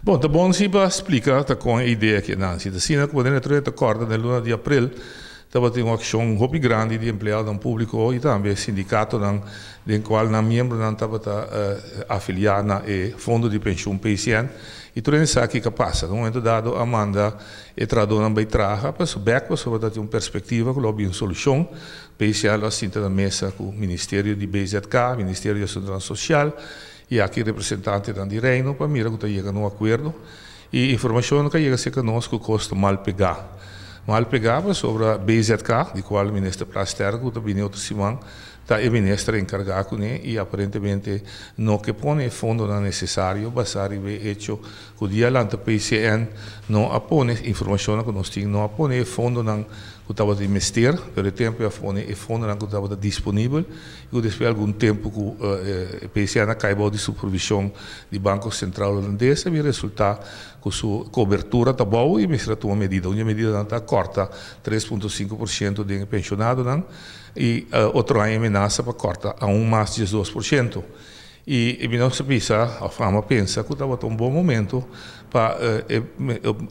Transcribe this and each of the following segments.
Bon, ta bon si pa splika ta kon e idea aki a nase. Asina ku bo ta kòrda, den luna di aprel tabatin un akshon hopi grandi di empleadonan públiko i tambe sindikatonan den kual nan miembronan tabata afiliá na e fondo di penshun PCN i tur esaki ku a pasa. Na momento dado a manda e trahadónan bai traha, paso bèk pasobra tabatin un perspektiva ku lo bin un solushon. PCN a sinta na mesa ku Ministerio di BZK, Ministerio di Asuntonan Sosial i aki representantenan di Reino pa mira ku ta yega na un akuerdo i informashon ku a yega serka nos ku kos ta mal pegá. Mal pegá pasobra BZK, di kual Minister Plasterk ku ta bini otro siman, ta e minister enkargá kuné i aparentemente no ke pone e fondonan nesesario basá riba e echo ku dia lanta PCN no a pone informashonnan ku nos tin, no a pone e fondonan ku tabata di mester, pero e tempu a pone e fondonan ku tabata disponibel i ku despues algun tempu ku PCN a kai bou di supervishon di Banko Sentral Holandes a bin resultá ku su kobertura ta bou i mester a tuma medida. Un di e medidanan ta kòrta 3,5% den e penshonadonan i otro aña e menasa pa kòrta aun mas 12%. I mi no sa bisa òf amo a pensa ku tabata un bon momento pa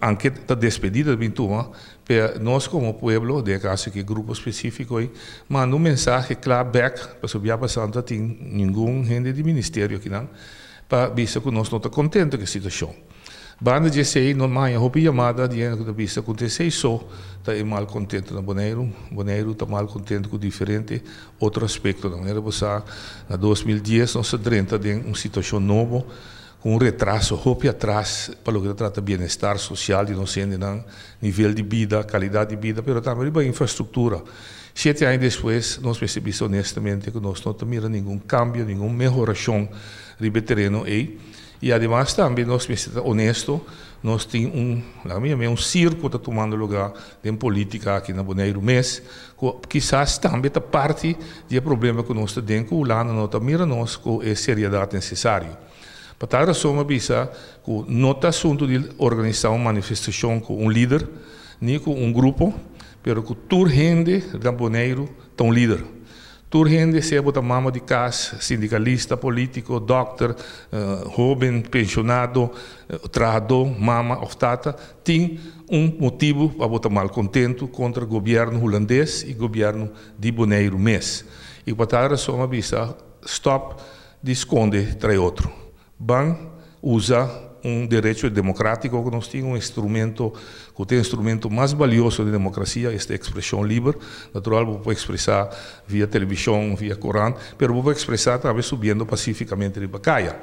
anke ta despedida di bin tuma, pero nos komo pueblo, den e kaso aki grupo spesífiko ei, manda un mensahe kla bèk, pasobra bia pasá no ta tin ningun hende di ministerio akinan, pa bisa ku nos no ta kontento ku e situashon. Banda di esei no maña hopi yamada di hende ku ta bisa ku ta esei so ta e malkontento na Boneiru. Boneiru ta malkontento ku diferente otro aspektonan. Manera bo sa, na 2010 nos a drenta den un situashon nobo ku un retraso hopi atras pa loke ta trata bienestar sosial di nos hendenan, nivel di bida, kalidat di bida, pero tambe riba infrastruktura. 7 aña despues nos mester bisa honestamente ku nos no ta mira ningun kambio, ningun mehorashon riba e tereno ei. I ademas tambe nos mester ta honesto, nos tin un, laga mi yam'é, un sirko ta tumando lugá den polítika aki na Boneiru mes, ku kisas tambe ta parti di e problema ku nos ta den ku Hulanda no ta mira nos ku e seriedat nesesario. Pa tal rason mi a bisa ku no ta asuntu di organisá un manifestashon ku un lider ni ku un grupo, pero ku tur hende na Boneiru ta un lider. Tur hende, sea bo ta mama di kas, sindikalista, polítiko, dòkter, hóben, penshonado, trahadó, mama òf tata, tin un motibu pa bo ta malkontentu kontra gobièrnu hulandes i gobièrnu di Boneiru mes. I pa tal rason a bisa stòp di skonde tras otro. Ban usa un derecho demokrátiko ku nos tin, un instrumento ku ta e instrumento mas balioso di demokrasia, esta ekspreshon liber. Natural, bo por ekspresá via televishon, via korant, pero bo por ekspresá tambe subiendo pasífikamente riba kaya.